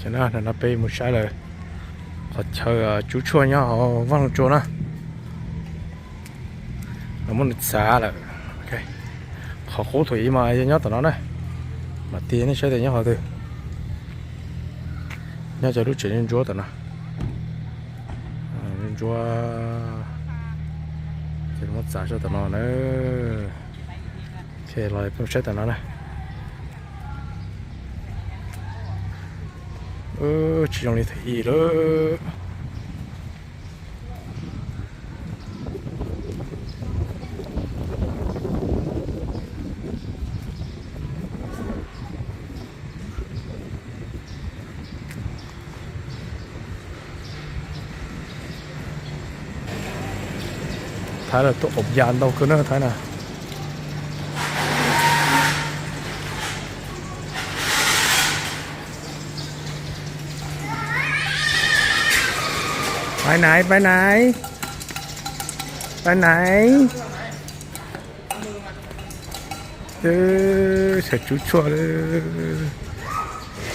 No peb mus saib lawm qhov chaw tsub tshuaj nyob hauv Vaj Loog Tsua na. Lawv muab nws txav lawm. Qhov qub thaum ub mas yog nyob tom no na. Mam tig nej saib tias nyob qhov twg. Nyob cov lub tsev ntsuab tom no. Ntsuab ces muab txav sab tom no na. Los peb mus saib tom no na. Tsis zoo li thaum ub lawm. Thaib lawv tuaj qaum ya ntau kawg na Thaib na. Pais nais, pais nais, pais nais. Sawv tsub tshuaj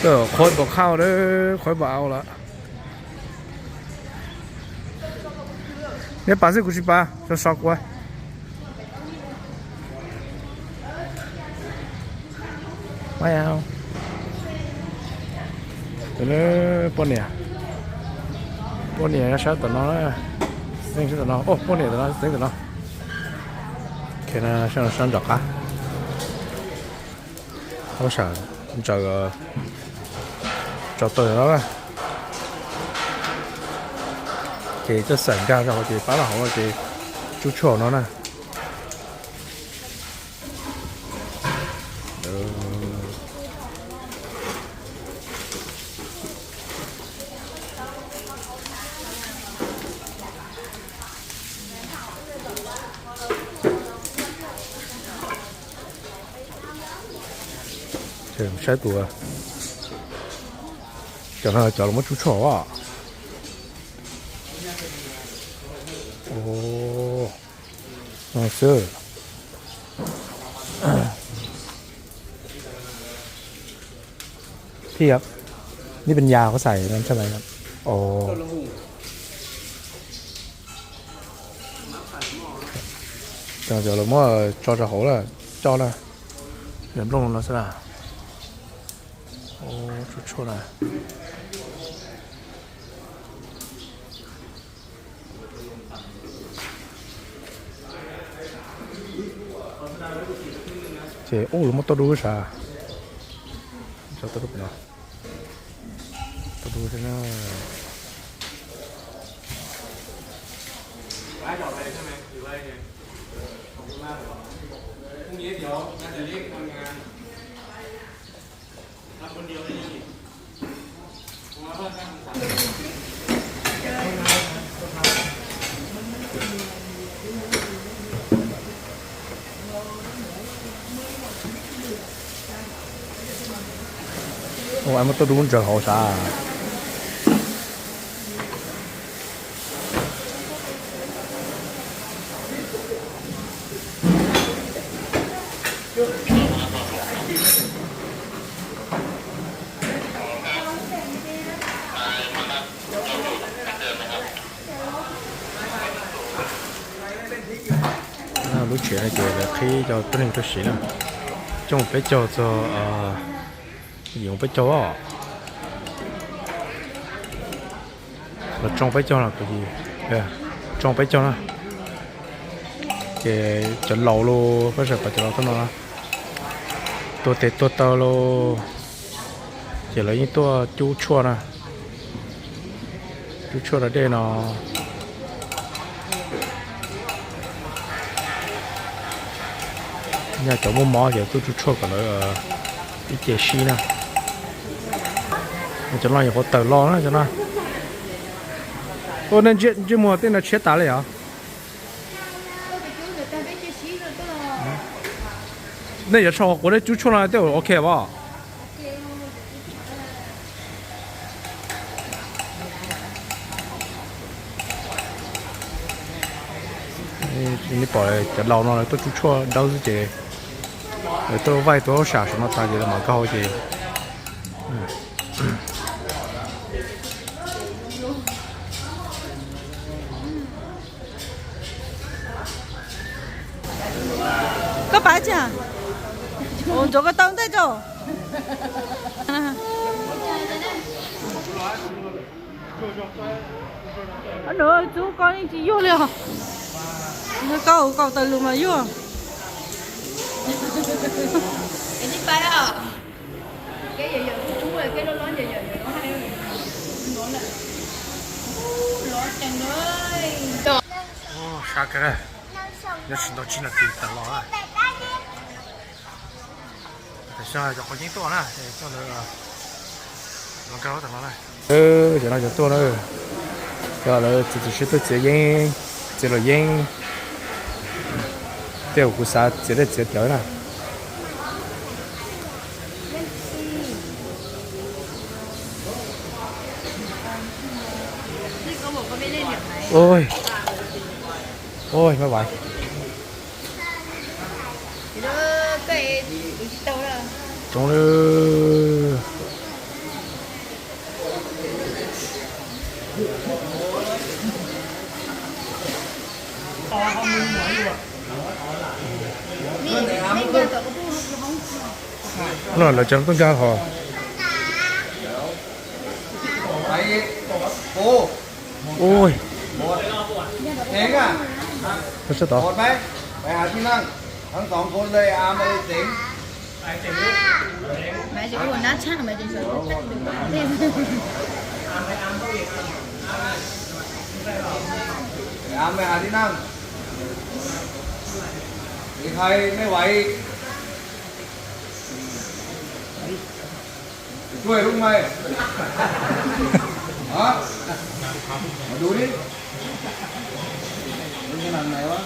lawm. Qhuav npaum khau lawm, qhuav npaum au lawm. Neb pas xwb kuv tsis pas, so so kuv. Poj niam, poj niam sab tom no, poj niam tom no, sab tom no. Sab ntawm qab. Ub, sam ntsaws tso taw no na. Ces tuaj xaim nkag rau hauv ces pab rau hauv ces tsub tshuaj no na. Saib tus, cov no cov los muab tsub tshuaj os. Xwb. Thiab, neb pes yas qhov xais no tshaj lawm. Cov los muab tso rau hauv lawm, coj na. Yog nplooj no xwb na. Tsub tshuaj na. Ces ub, lawv muab tauj dub sav. Tauj dub no, tauj dub thiab na. Ua, muab tauj dub ntsaws hauv sav. Lub tsev no ces lawv qhib cov tuab neeg tuaj siv na. Coj mus peb caug txog, yim mus peb caug os. Los tsoo peb caug no, tsoo peb caug na. Ces cov laus los peb sawv daws cov laus tuaj no, tuag tes tuag taw los, ces lawv yeej tuaj cub tshuaj na. Cub tshuaj rau dej no. Yog cov muaj mob ces tuaj cub tshuaj kom lawv ib ce sib na. Cov no nyuam qhuav tawm los na cov no. Ua, nej ntsej muag tej no tshiab tas li os? Nej yuav sau qhov quav nej cub tshuaj no tej zaum ok as? Nej pom cov laus no lawv tuaj cub tshuaj dawb xwb ces lawv tuaj vaij tuaj hauj sam saum no tas ces lawv mam nkag hauv ces Ntxuav ko taw ntej tso. Nws txub koj yeej tsis yuag li os. Koj kaum tawm lus mas yuag. Sab kawg, nyob tsis tau tsib nas this tawm los. Tam sim no cov quav yeeb tuaj na, coj lawv los nkag lub tawm no na. Cov no cov tuaj na, cov lawv txiav txiav sib tuaj txiav yeeb, txiav luam yeeb. Tej uas kuv xav txiav dej txiav cawv na. Ôi, ôi, maj vais. Coob lawm. No lawv cov tuaj nkag hos. Ui. Một. Thế à? Tôi sẽ tỏ. Một đấy. Phải hả Thi Năng? Thắng sòng khôn đây à, mày tỉnh. Mày chỉ có nát chắc mày chỉ sợ. Phải à, mày hả Thi Năng? Thì thầy mới vậy. Chuai lub mày. Hả? Mà đuổi đi. Cái thằng này quá.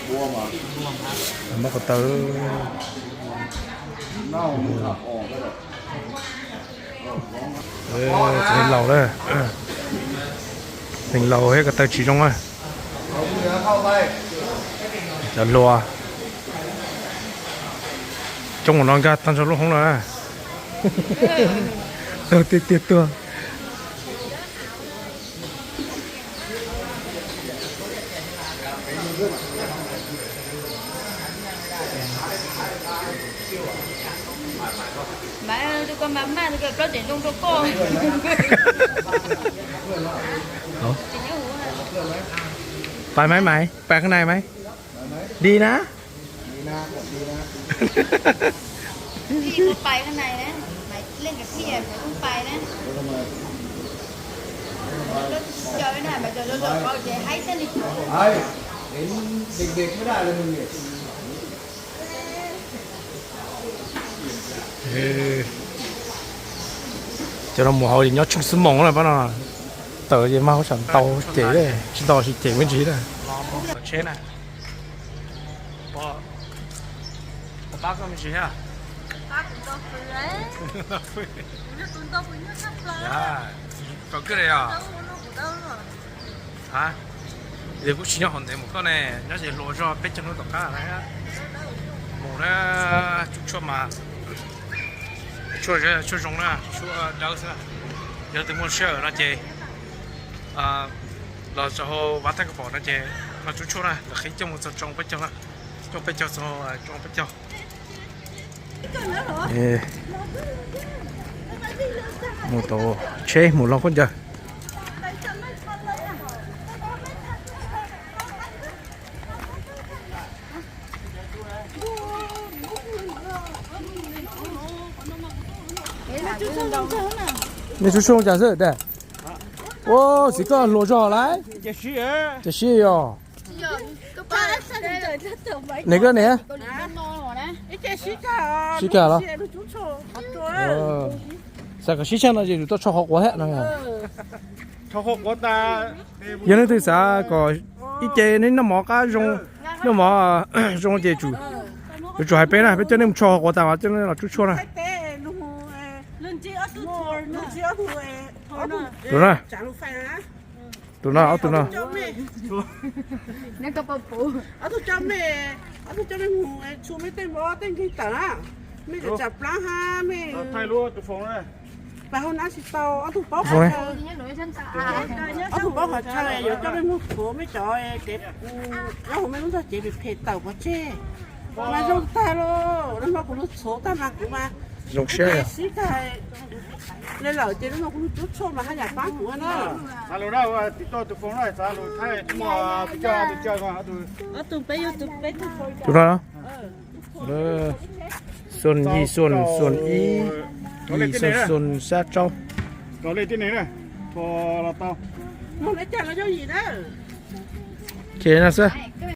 Bua mà. Mab ko taw. Nó không hợp ồn cái rồi. Txiv neej laus na, neeg laus thiab ko taw tsis zoo na. Cov hluas coob ua no nkag tag nrho lub hoob no na. Taug tiag tiag tuag. Mas tus ko mas maj tus ko plaub tseem zoo rau koj. Pais maiv maiv, pais kha nais maiv. Di na. Pais kha nais na, maiv leej kav thij maiv kuj pais na. Cov na mas cov zoo zoo ces haib tag li. Ê, đến dik dik mới đại là mừng nhỉ. Cov no mus hauv ces nyob tsheej xwb moos na pab no. Tawm ces mas hauj sam ntau ces, tsis ntau tsis ces me ntsis na. Tsheb na. Pab koj me ntsis thiab. Koj kuj li os. Yog kuj tsis nyob hauv ntev mus koj ne, nyob ze hluas zog peb caug hnub tom qab na. Mus na, tshuaj mas tshuaj zoo na, tshuaj dawb xwb. Yog leej twg muaj sij hawm no ces los rau hauv Vaj Thaj Kos Pom no ces noj tshuaj na, lawv qhib coj mus txog tsoo peb caug na, tsoo peb caug txog tsoo peb caug. Mus tau tsheb mus log khaub ncaws. Nej tshuaj tshuaj cas xwb tiag? Ua, txiv koj hluas zog lawm. Ces sib os. Nws koj niam. Sib kag los? Xav kom sib tshaj no ces yus tau tsho qhov quav thiab no. Yog leej twg xav kom ib ce neb noj mov qab zoo, noj mov zoo ces yuav tsum hais peb na, peb coj nej mus tsho qhov quav tas coj nej los tshuaj tshuaj na. Tus na, tus no, ob tug no. Ob tug coj mej, ob tug coj mej mus tshua mej tej mob tej nkeeg tawm na. Mej tseem tsam plab hab mej. Pas hauv nab tsis tau, ob tug paub qhov chaw, ob tug paub qhov chaw yuav coj mej mus txhuav mej cov kev, ob hu mej lub ntxog cev phem phem tawm pov tseg. Mas zoo tag lauj, lub no kuv lug txhuav tag mas kuv mas zoo siab sib tag li lawm ces lub no kuv lug cuab tshuaj mas haj yam paab kuv na. Tus no, Xuân, Yij Xuân, Xuân Ib, Yij Xuân, Xuân sab tsaub. Ces no xwb.